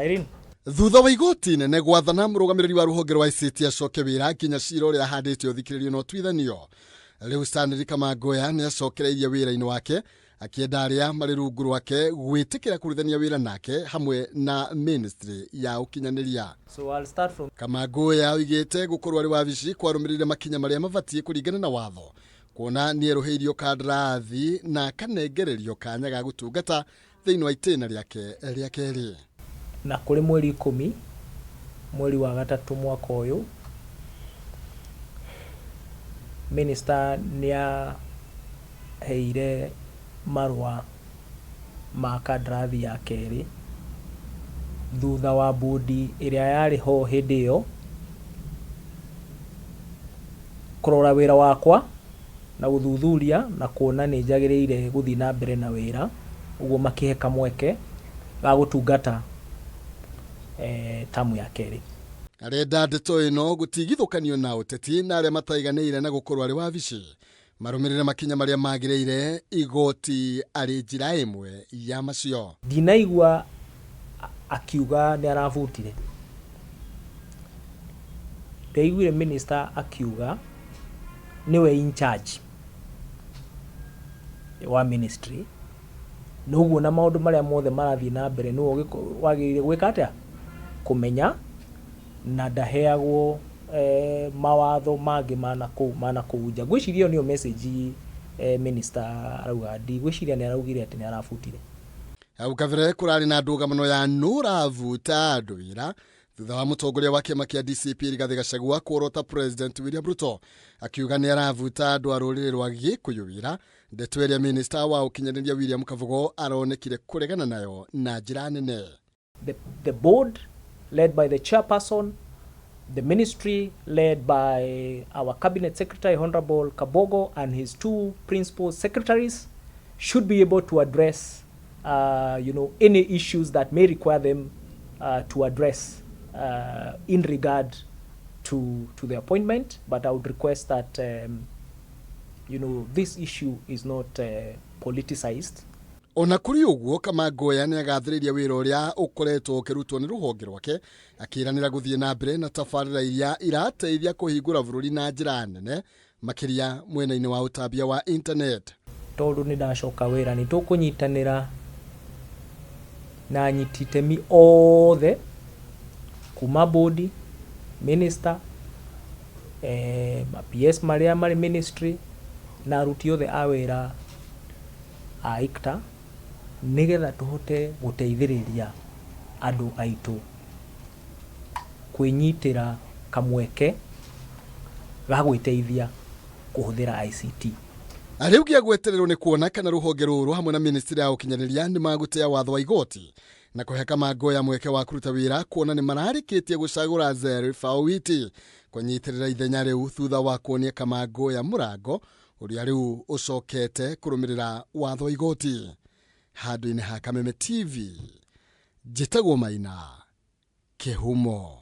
Irene. Thutha wa igoti inene gwathana mũrũgamĩrĩri wa rũhonge rwa ICT acoke wĩra nginya cira ũrĩa ahandĩte ũthikĩrĩrio na ũtuithanio. Rĩu Stanley Kamangoya nĩ acokereirie wĩra-inĩ wake akĩenda arĩa marĩ rungu rwake gwĩtĩkĩra kũrutithania wĩra nake hamwe na ministry ya ũkinyanĩria. So I'll start from Kamangoya oigĩte gũkorwo arĩ wabici kwarũmĩrĩire makinya marĩa mabatiĩ kũringana na watho kuona nĩerũhĩirio kandarathi na akanengererio kanya ga gũtungata thĩinĩ wa itĩna rĩake rĩa kerĩ. Na kũrĩ mweri 10 mweri wa gatatũ mwaka ũyũ, minister nĩaheire marũa ma kandarathi ya kerĩ thutha wa bodi ĩrĩa yarĩ ho hĩndĩ ĩyo kũrora wĩra wakwa na gũthuthuria na kuona nĩ njagĩrĩire gũthiĩ na mbere na wĩra, ũguo makĩhe kamweke ga gũtungata tamu ya kerĩ. Arenda ndeto ĩno gũtigithũkanio na ũteti na arĩa mataiganĩire na gũkorwo arĩ wabici marũmĩrĩre makinya marĩa magĩrĩire igoti arĩ njĩra ĩmwe ya macio. Ndinaigua akiuga nĩ arabutire. Ndaiguire minister akiuga nĩwe in charge wa ministry, noguo na maũndũ marĩa mothe marathiĩ na mbere nĩwe wagĩrĩire gwĩka atĩa, kũmenya, na ndaheagwo mawatho mangĩ mana kũu nja. Ngwĩciria ĩyo nĩyo message minister arauga. Ndigwĩciria nĩ araugire atĩ nĩ arabutire. Hau kabere kũrarĩ na ndũgamano ya nũrabuta andũ wĩra thutha wa mũtongoria wa kĩama kĩa DCP Rigathĩ Gachagua kuorota President William Ruto akiuga nĩ arabuta andũ a rũrĩrĩ rwa Gĩkũyũ wĩra, ndeto ĩrĩa minister wa ũkinyanĩria William Kabogo aronekire kũregana nayo na njĩra nene. The board led by the chairperson, the ministry led by our cabinet secretary Honorable Kabogo and his two principal secretaries should be able to address any issues that may require them to address in regard to the appointment. But I would request that this issue is not politicized. Ona kũrĩ ũguo, Kamangoya nĩ agathĩrĩria wĩra ũrĩa ũkoretwo ũkĩrutwo nĩ rũhonge rwake, akĩranĩra gũthiĩ na mbere na tabarĩra iria irateithia kũhingũra bũrũri na njĩra nene makĩria mwena-inĩ wa ũtambia wa internet. Tondũ nĩ ndacoka wĩra, nĩ tũkũnyitanĩra na anyiti itemi othe kuma bodi, minister, ma PS marĩa marĩ ministry na aruti othe a wĩra a ICTA, nĩgetha tũhote gũteithĩrĩria andũ aitũ kwĩnyitĩra kamweke ga gwĩteithia kũhũthĩra ICT. Rĩu gĩa gwetererwo nĩ kuona kana rũhonge rũrũ hamwe na ministry ya ũkinyanĩria nĩ magũtea watho wa igoti na kũhe Kamangoya mweke wa kũruta wĩra, kuona nĩ mararĩkĩtie gũcagũra Zerifa Owiti kũnyitĩrĩra ithenya rĩu thutha wa kuonia Kamangoya mũrango ũrĩa rĩu ũcokete kũrũmĩrĩra watho wa igoti. Handũ-inĩ ha Kameme TV, njĩtagwo Maina Kĩhumo.